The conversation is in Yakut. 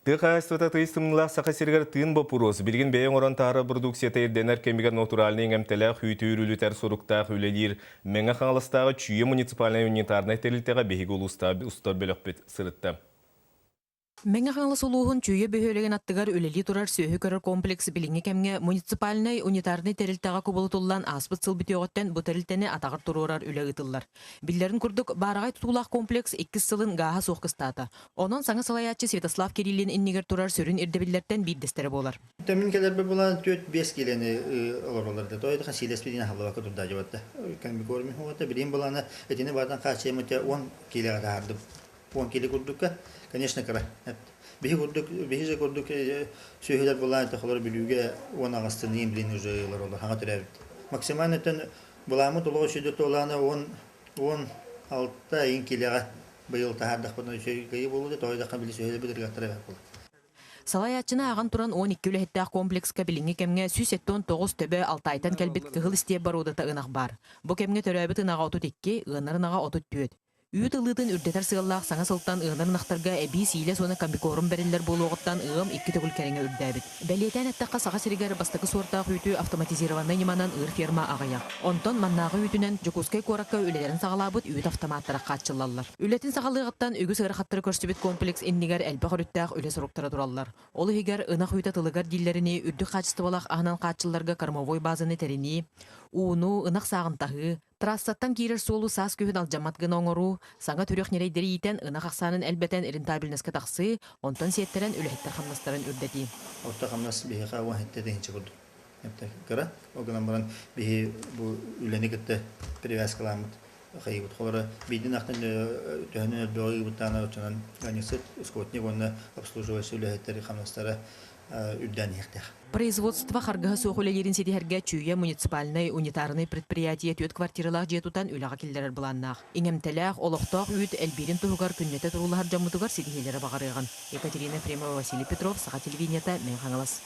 Тыа хаһаайыстыбата тыйыс тымныылаах Саха сиригэр тыын боппуруос, билигин бэйэ оҥорон таһаарар продукцията ирдэнэр кэмигэр натуральнай иҥэмтэлээх үүтү үрүлүтэр соруктаах үлэлиир Мэҥэ Хаҥаластааҕы Чүүйэ муниципальнай унитарнай тэрилтэҕэ биһиги улуустааҕы устар бөлөхпүт сырытта. Мэҥэ Хаҥалас улууһун Чүүйэ бөһүөлэгин аттыгар үлэлии турар сүөһү көрөр комплекс билиҥҥи кэмҥэ муниципальнай унитарнай тэрилтэҕэ кубулутуллан ааспыт сыл бүтүөҕүттэн бу тэрилтэни атаҕар туруорар үлэ ыытыллар. Биллэрин курдук, баараҕай тутуулаах комплекс иккис сылын гааһа суох кыстаата. Онон саҥа салайааччы Святослав Кириллин иннигэр турар сүрүн ирдэбиллэртэн биирдэстэрэ буолар. Мин кэлэрбэр булан 4-5 киилэни олороллор да. Той сиилэспитин аһыллыбакка турдаажыбатта. Комбикорм хуата билин булана этини баатан хааччыйамыта 10 киилэҕэ таһаардым. 10 кило курдукка, конечно, кыра. Биһи курдук, биһи же курдук сүөһүлэр булаан холор бүлүүгэ 10 аҕастын билин уже олоролор хаҥа төрөөбүт. Максимально Былааммыт олоҕо сүдү туолаана 16 ыйын киилэҕэ быйыл таһаардахпытына үчүгэй кыайыы буолуо, тоҕо диэтэххэ били сүһүлэрбит ырыгаттара эбээт буолар. Салайааччыны ааҕан туран 12 үлэһиттээх комплекска билиҥҥи кэмҥэ 179 төбө Алтайтан кэлбит кыһыл истиэп боруодата ынах баар. Бу кэмҥэ төрөөбүт ынаҕа 32, ыанар ынаҕа 34. Үүт ылыытын үрдэтэр сыаллаах саҥа сылтан ыанар ынахтарга эбии сиилэс уонна комбикорм бэриллэр буолуоҕуттан ыам икки төгүл кэриҥэ үрдээбит. Бэлиэтээн эттэххэ, Саха сиригэр бастакы суортаах үүтү автоматизированнай ньыманан ыыр ферма аҕыйах. Онтон маннааҕы үүтүнэн Дьокуускай куоракка үлэлэрин саҕалаабыт үүт автоматтара хааччыллаллар. Үлэтин саҕалыаҕыттан үгүс ыарахаттары көрсүбүт комплекс иннигэр элбэх өрүттээх үлэ соруктара тураллар. Ол иһигэр ынах үүтэ тылыгар дииллэринии үрдүк хаачыстыбалаах аһынан хааччылларга кормовой базаны тэринии, ууну, ынах сааҕын таһыы, Трассаттан киирэр суолу саас-күһүн алдьаммат гына оҥоруу, саҥа төрүөх ньирэйдэри иитэн, ынах ахсаанын элбэтэн рентабельноска тахсыы, онтон сиэттэрэн үлэһиттэр хамнастарын үрдэтии. Орто хамнас биһиэхэ 17 тыһыынча курдук кыра. Ол гынан баран биһи бу үлэни кытта привязкаламмыт хайыыбыт. Холоро биирдин ахтан төһөнөн өлбөҕү ыыбыттаана оччонон ыанньыксыт, скотник уонна обслуживающий үлэһиттэр хамнастара үрдээн иһиэхтээх. Производство харгыһа суох үлэлиирин ситиһэргэ Чүүйэ муниципальнай унитарнай предприятие түөрт квартиралаах дьиэ тутан үлэҕэ киллэрэр былааннаах. Иҥэмтэлээх, олохтоох үүт элбиирин туһугар күннэтэ туруулаһар дьоммутугар ситиһиилэри баҕарыаҕын. Екатерина Ефремова, Василий Петров, Саха телевидениета, Мэҥэ Хаҥалас.